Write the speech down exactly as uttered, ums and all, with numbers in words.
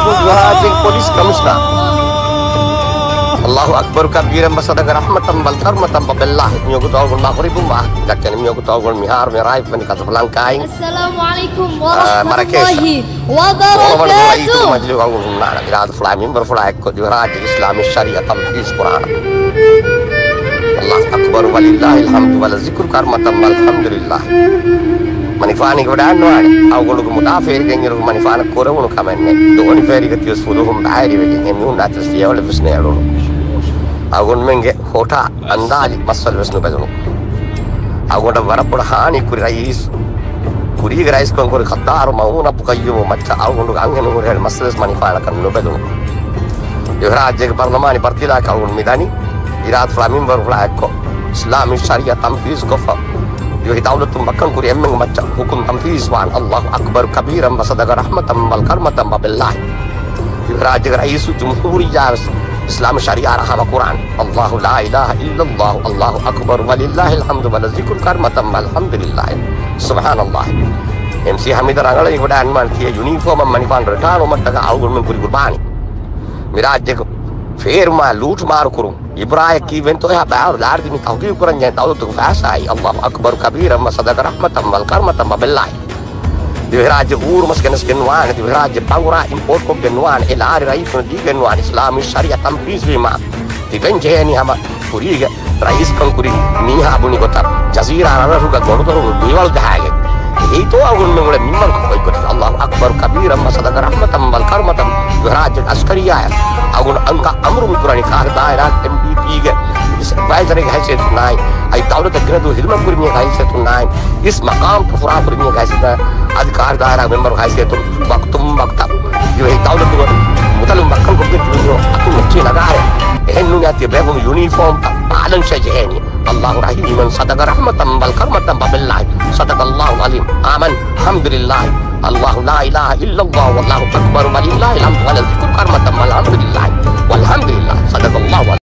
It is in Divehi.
ދިވެހިރާއްޖޭގެ ޕޮލިސް ކަމިޝަނަރ. އައްލާހު އަކްބަރު ކަބީރަން ވަ ޞަދަޤަ ރަޙްމަތަން ވަލް ކަރަމަތަން ވަ ބައްލާހި. މިވަގުތު އަޅުގަނޑު މަޣްރިބުން ވާހަކަ ދައްކަނީ. މިވަގުތު އަޅުގަނޑު މިހާރު މި ރާއްޖެ ވަނީ ކަޒަބްލަންކާއިން. އައްސަލާމު ޢަލައިކުމް އާ، މަރަކޭޝް. ވަރަޙްމަތުﷲި ވަބަރަކާތުހު. މަޖިލިސް އަޅުގަނޑު ހުންނާނެ. މިރާދު ފުޅާ މިންބަރު ފުޅާ އެއްކޮށް ދިވެހިރާއްޖޭގެ އިސްލާމީ ޝަރީޢަތް ތަންފީޒު ކުރާނަން. އައްލާހު އަކްބަރު ވަލިއްލާހިލް ޙަމްދު ވަލައް ޒިކްރު ކަރަމަތަން ވަލް ޙަމްދުލިއްލާހި. މަނިފާނެއް ވަޑާންވާނެ. އަޅުގަނޑުގެ މުދާ ފޭރިގެން އިރު މަނިފާނަށް ކުރެވުނު ކަމެއް ނެތް. ދޯނި ފޭރިގަ ތިޔަސް ފުލުހުން ބައިވެގެން އެމީހުންނާ ތިޔަސް ފިޔަވަޅެއް ވެސް ނޭޅުނު. އަޅުގަނޑުމެންގެ ހޮޓާ އަންދާލި މައްސަލަ ވެސް ނުބެލުނު. އަޅުގަނޑަށް ވަރަށް ބޮޑަށް ހާނީ ކުރި ރައީސް، ކުރީގެ ރައީސްކަން ކުރި ޚައްދާރު މައުމޫން އަބްދުލް ޤައްޔޫމު މައްޗަށް އަޅުގަނޑުގެ އަންހެނުން ހުރިހާ މައްސަލަ ވެސް މަނިފާނަކަށް ނުބެލުނު. ދިވެހިރާއްޖޭގެ ޕަރްލަމާނީ ބަރްދިލާއަކަށް އަޅުގަނޑު މިދަނީ. މިރާދު ފުޅާ މިންބަރު ފުޅާ އެއްކޮށް، އިސްލާމީ ޝަރީޢަތް ތަންފީޒު ކޮށްފަ، ދިވެހި ދައުލަތުން ވައްކަން ކުރި އެންމެންގެ މައްޗަށް ހުކުމް ތަންފީޒު ވާން. އައްލާހު އަކްބަރު ކަބީރަން ވަ ޞަދަޤަ ރަޙްމަތަން ވަލް ކަރަމަތަން ވަ ބައްލާހި. ދިވެހިރާއްޖޭގެ ރައީސުލްޖުމްހޫރިއްޔާ ވެސް އިސްލާމީ ޝަރީޢަތް ރަޙަމަ ކުރާނެ. އައްލާހު ލާ އިލާހަ އިއްލައްލާހު، އައްލާހު އަކްބަރު ވަލިއްލާހިލް ޙަމްދު ވަލައް ޒިކްރު ކަރަމަތަން ވަލް ޙަމްދުލިއްލާހި. ސުބްޙާނައްލާހި. އެމްސީ ހަމީދަށް ރަނގަޅަށް އިވަޑާންވާން ތިޔަ ޔުނީފޯމަށް މަނިފާން ރެޓާނުވުމަށްޓަކާ އަޅުގަނޑުމެން ކުރި ގުރުބާނީ. މި ރާއްޖޭގެ ފޭރުމާ ލޫޓު މާރު ކުރުން. އިބްރާއަށް ކީއްވެންތޯ އެހާ ބައިވަރު ލާރިދިނީ ތަހުގީގު ކުރަންޖެހޭ ދައުލަތުގެ ފައިސާއިން. އައްލާހު އަކްބަރު ކަބީރަން ވަ ޞަދަޤަ ރަޙްމަތަން ވަލް ކަރަމަތަން ވަ ބައްލާހި. ދިވެހިރާއްޖެ އޫރު މަސް ގެނެސްގެންވާނެ، ދިވެހިރާއްޖެ ބަނގުރާ އިމްޕޯޓްކޮށްގެންވާނެ، އެ ލާރި ރައްޔިތުން ދީގެންވާނެ، އިސްލާމީ ޝަރީޢަތް ތަންފީޒުވީމާ ތިބެން ޖެހޭނީ ހަމަ ކުރީގެ ރައީސްކަން ކުރި މީހާ ބުނި ގޮތަށް ޖަޒީރާ ރަށްރަށުގަ ގޮނޑުދޮރު ދިވަޅު ޖަހާގެން. އެހީތޯ އަޅުގަނޑުމެން އުޅޭ މިންވަރު ކޮއި ގޮތަށް؟ އައްލާހު އަކްބަރު ކަބީރަން ވަ ޞަދަޤަ ރަޙްމަތަން ވަލް ކަރަމަތަން. ދިވެހިރާއްޖޭގެ އަސްކަރިއްޔާއަށް އަޅުގަނޑު އަންގާ އަމުރު މި ކުރަނީ ކާރިދާއިރާގެ އެމްޑީޕީގެ އެޑްވައިޒަރެއްގެ ހައިސިއްޔަތުންނާއި، އަދި ދައުލަތަށް ގިނަ ދުވަހު ހިދުމަތް ކުރި މީހެއްގެ ހައިސިއްޔަތުންނާއި، އިސް މަޤާމްތައް ފުރާ ކުރި މީހެއްގެ ހައިސިއްޔަތުން، އަދި ކާރިދާއިރާގެ މެމްބަރުގެ ހައިސިއްޔަތުން ވަގުތުން ވަގުތަށް ދިވެހި ދައުލަތުގެ މުދަލުން ވައްކަން ކޮށްގެން ތިބި މީހުން އަތުން އެއްޗެއް ނަގާރޭ. އެހެން ނޫނީ ތިޔަ ބޭފުޅުން ޔުނީފޯމްތައް ބާލަންށޭ ޖެހޭނީ. އައްލާހު ރަޙީމަން ޞަދަޤަ ރަޙްމަތަން ވަލް ކަރަމަތަން ވަ ބައްލާހި. ޞަދަޤައްލާހުލް ޢަޒީމް. އާމަން. އަލްޙަމްދުލިއްލާހި. އައްލާހު ލާ އިލާހަ އިއްލައްލާހު ވައްލާހު އަކްބަރު ވަލިއްލާހިލް ޙަމްދު ވަލައް ޒިކްރު ކަރަމަތަން ވަލް ޙަމްދު